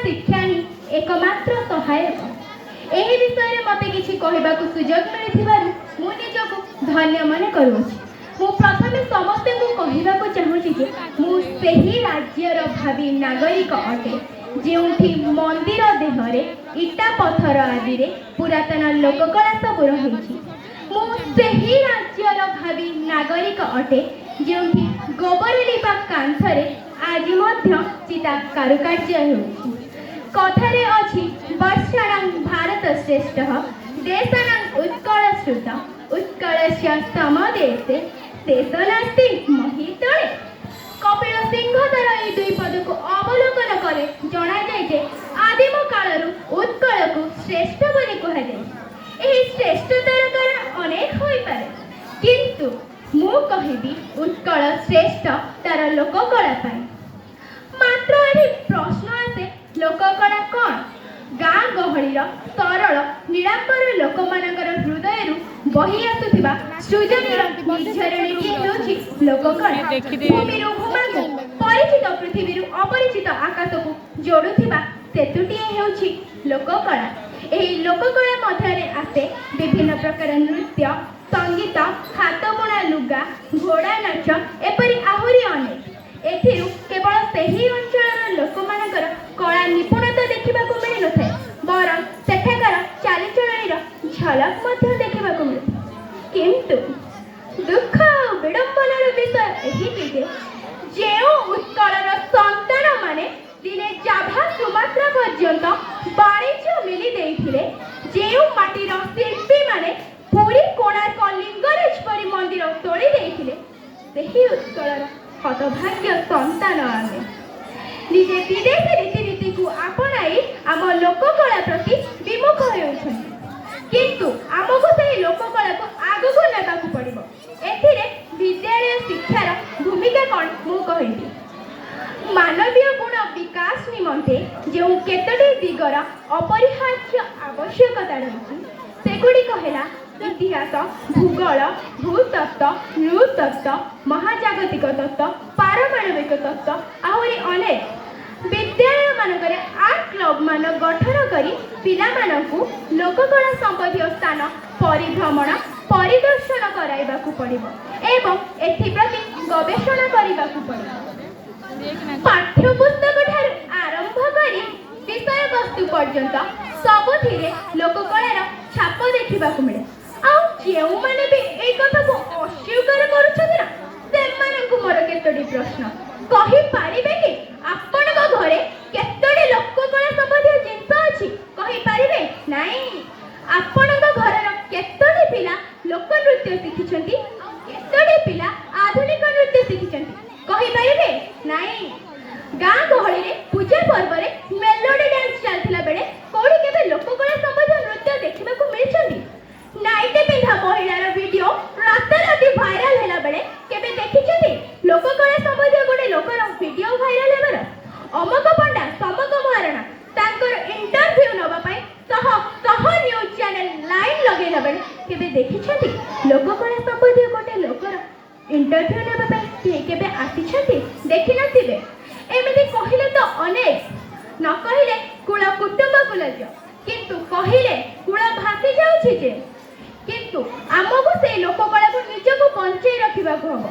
ଶିକ୍ଷା ହିଁ ଏକମାତ୍ର ସହାୟକ। ଏହି ବିଷୟରେ ମୋତେ କିଛି କହିବାକୁ ସୁଯୋଗ ମିଳିଥିବାରୁ ମୁଁ ନିଜକୁ ଧନ୍ୟ ମନେ କରୁଅଛି। ମୁଁ ପ୍ରଥମେ ସମସ୍ତଙ୍କୁ କହିବାକୁ ଚାହୁଁଛି ଯେ ମୁଁ ସେହି ରାଜ୍ୟର ଭାବି ନାଗରିକ ଅଟେ, ଯେଉଁଠି ମନ୍ଦିର ଦେହରେ ଇଟା ପଥର ଆଦିରେ ପୁରାତନ ଲୋକକଳା ସବୁ ରହିଛି। ମୁଁ ସେହି ରାଜ୍ୟର ଭାବି ନାଗରିକ ଅଟେ, ଯେଉଁଠି ଗୋବର ଲିପା କାନ୍ଥରେ ଆଜି ମଧ୍ୟ ଚିତା କାରୁକାର୍ଯ୍ୟ ହେଉଛି। କଥାରେ ଅଛି, ବର୍ଷାଣାଂ ଭାରତ ଶ୍ରେଷ୍ଠ, ଦେଶାନାଂ ଉତ୍କଳ ଶ୍ରୁତ, ଉତ୍କଳସ୍ୟ ସମଦେଶେ ଦେଶ ନାସ୍ତି ମହୀତଳେ। କପିଳ ସିଂହ ତାର ଏହି ଦୁଇ ପଦକୁ ଅବଲୋକନ କଲେ ଜଣାଯାଏ ଯେ ଆଦିମ କାଳରୁ ଉତ୍କଳକୁ ଶ୍ରେଷ୍ଠ ବୋଲି କୁହାଯାଏ। ଏହି ଶ୍ରେଷ୍ଠତାର କାରଣ ଅନେକ ହୋଇପାରେ, କିନ୍ତୁ ମୁଁ କହିବି ଉତ୍କଳ ଶ୍ରେଷ୍ଠ ତାର ଲୋକକଳା ପାଇଁ। ମାତ୍ର ଏଠି ପ୍ରଶ୍ନ ଆସେ, ଲୋକକଳା କ'ଣ? ଗାଁ ଗହଳିର ସରଳ ନିଡ଼ାମ୍ବର ଲୋକମାନଙ୍କର ହୃଦୟରୁ ବହି ଆସୁଥିବା ସୃଜନୀର ନିର୍ଝରଣୀଟିଏ ହେଉଛି ଲୋକକଳା। ଭୂମିରୁ ଭୂମାକୁ, ପରିଚିତ ପୃଥିବୀରୁ ଅପରିଚିତ ଆକାଶକୁ ଯୋଡୁଥିବା ସେତୁଟିଏ ହେଉଛି ଲୋକକଳା। ଏହି ଲୋକକଳା ମଧ୍ୟରେ ଆସେ ବିଭିନ୍ନ ପ୍ରକାର ନୃତ୍ୟ, ସଙ୍ଗୀତ, ହାତବୁଣା ଲୁଗା, ଘୋଡ଼ା ନାଚ, ଏପରି ଆହୁରି ଅନେକ। ଏଥିରୁ କେବଳ ସେହି ଅଞ୍ଚଳର ଲୋକମାନଙ୍କର କଳା ନିପୁଣତା ଦେଖିବାକୁ ମିଳିନଥାଏ, ବରଂ ସେଠାକାର ଚାଲିଚଳଣିର ଝଲକ ମଧ୍ୟ ଦେଖିବାକୁ ମିଳିଥାଏ। କିନ୍ତୁ ଦୁଃଖ ଆଉ ବିଡ଼ମ୍ବନାର ବିଷୟ ଏହିକି ଯେ ଯେଉଁ ଉତ୍କଳର ସନ୍ତାନମାନେ ଦିନେ ଜାଭା ସୁମାତ୍ରା ପର୍ଯ୍ୟନ୍ତ ବାଣିଜ୍ୟ ମେଲି ଦେଇଥିଲେ, ଯେଉଁ ମାଟିର ଶିଳ୍ପୀମାନେ ପୁରୀ, କୋଣାର୍କ, ଲିଙ୍ଗରାଜ ପରି ମନ୍ଦିର ତୋଳି ଦେଇଥିଲେ, ସେହି ଉତ୍କଳର ହତଭାଗ୍ୟ ସନ୍ତାନ ଆମେ ନିଜେ ବିଦେଶୀ ରୀତିନୀତିକୁ ଆପଣାଇ ଆମ ଲୋକକଳା ପ୍ରତି ବିମୁଖ ହେଉଛନ୍ତି। କିନ୍ତୁ ଆମକୁ ସେହି ଲୋକକଳାକୁ ଆଗକୁ ନେବାକୁ ପଡ଼ିବ। ଏଥିରେ ବିଦ୍ୟାଳୟ ଶିକ୍ଷାର ଭୂମିକା କ'ଣ, ମୁଁ କହିବି। ମାନବୀୟ ଗୁଣ ବିକାଶ ନିମନ୍ତେ ଯେଉଁ କେତୋଟି ଦିଗର ଅପରିହାର୍ଯ୍ୟ ଆବଶ୍ୟକତା ରହିଛି, ସେଗୁଡ଼ିକ ହେଲା ଇତିହାସ, ଭୂଗୋଳ, ଭୂତତ୍ତ୍ୱ, ନୃତତ୍ତ୍ୱ, ମହାଜାଗତିକ ତତ୍ତ୍ୱ, ପାରମାଣବିକ ତତ୍ତ୍ୱ, ଆହୁରି ଅନେକ। ବିଦ୍ୟାଳୟମାନଙ୍କରେ ଆର୍ଟ କ୍ଲବମାନ ଗଠନ କରି ପିଲାମାନଙ୍କୁ ଲୋକକଳା ସମ୍ବନ୍ଧୀୟ ସ୍ଥାନ ପରିଭ୍ରମଣ, ପରିଦର୍ଶନ କରାଇବାକୁ ପଡ଼ିବ ଏବଂ ଏଥିପ୍ରତି ଗବେଷଣା କରିବାକୁ ପଡ଼ିବ। ପାଠ୍ୟପୁସ୍ତକ ଠାରୁ ଆରମ୍ଭ କରି ବିଷୟବସ୍ତୁ ପର୍ଯ୍ୟନ୍ତ ସବୁଥିରେ ଲୋକକଳାର ଛାପ ଦେଖିବାକୁ ମିଳେ। ଆଉ ଯେଉଁମାନେ ବି ଏଇ କଥାକୁ ଅସ୍ୱୀକାର କରୁଛନ୍ତି ନା, ସେମାନଙ୍କୁ ମୋର କେତୋଟି ପ୍ରଶ୍ନ। କହିପାରିବେ କି ଆପଣଙ୍କ ଘରେ କେତୋଟି ଲୋକକଳା ସମ୍ବନ୍ଧୀୟ ଜିନିଷ ଅଛି? କହିପାରିବେ? ନାଇଁ। ଆପଣଙ୍କ ଘରର କେତୋଟି ପିଲା ଲୋକନୃତ୍ୟ ଶିଖିଛନ୍ତି ଆଉ କେତୋଟି ପିଲା ଆଧୁନିକ ନୃତ୍ୟ ଶିଖିଛନ୍ତି? କହିପାରିବେ? ନାଇଁ। ଗାଁ ଗହଳିରେ ପୂଜା ପର୍ବରେ ମେଲୋଡି ଡ୍ୟାନ୍ସ ଚାଲିଥିଲା ବେଳେ କୋଉଠି କେବେ ଲୋକକଳା ସମ୍ବନ୍ଧୀୟ ନୃତ୍ୟ ଦେଖିବାକୁ ମିଳିଛନ୍ତି? ନାଇଟି ପିନ୍ଧା ମହିଳାର ଭିଡିଓ ରାତାରାତି ଭାଇରାଲ ହେଲା ବେଳେ କେବେ ଦେଖିଛନ୍ତି ଲୋକକଳା ସମ୍ବନ୍ଧୀୟ ଗୋଟେ ଲୋକର ଭିଡିଓ ଭାଇରାଲ ହେବାର? ଅମକ ପଣ୍ଡା, ସମକ ମହାରଣା, ତାଙ୍କର ଇଣ୍ଟରଭ୍ୟୁ ନେବା ପାଇଁ ଶହ ଶହ ନ୍ୟୁଜ୍ ଚ୍ୟାନେଲ ଲାଇନ୍ ଲଗେଇଲା ବେଳେ କେବେ ଦେଖିଛନ୍ତି ଲୋକକଳା ସମ୍ବନ୍ଧୀୟ ଗୋଟେ ଲୋକର ଇଣ୍ଟରଭ୍ୟୁ ନେବା ପାଇଁ କେହି କେବେ ଆସିଛନ୍ତି? ଦେଖିନଥିବେ। ଏମିତି କହିଲେ ତ ଅନେକ। ନ କହିଲେ କୁଳ କୁଟୁମ୍ବକୁ ଲଜ୍ଜ, କିନ୍ତୁ କହିଲେ କୁଳ ଭାସି ଯାଉଛି ଯେ। କିନ୍ତୁ ଆମକୁ ସେଇ ଲୋକକଳାକୁ ନିଜକୁ ବଞ୍ଚେଇ ରଖିବାକୁ ହବ।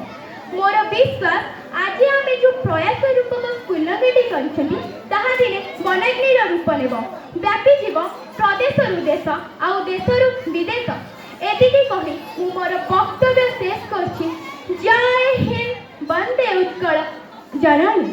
ମୋର ବିଶ୍ୱାସ, ଆଜି ଆମେ ଯେଉଁ ପ୍ରୟାସ ରୂପକ ସ୍ଫୁଲିଙ୍ଗଟି କରିଛନ୍ତି, ତାହା ଦିନେ ବନାଗ୍ନିର ରୂପ ନେବ, ବ୍ୟାପିଯିବ ପ୍ରଦେଶରୁ ଦେଶ ଆଉ ଦେଶରୁ ବିଦେଶ। ଏତିକି କହି ମୁଁ ମୋର ବକ୍ତବ୍ୟ ଶେଷ କରୁଛି। ଜୟ ହିନ୍ଦ, ବନ୍ଦେ ଉତ୍କଳ ଜନନୀ।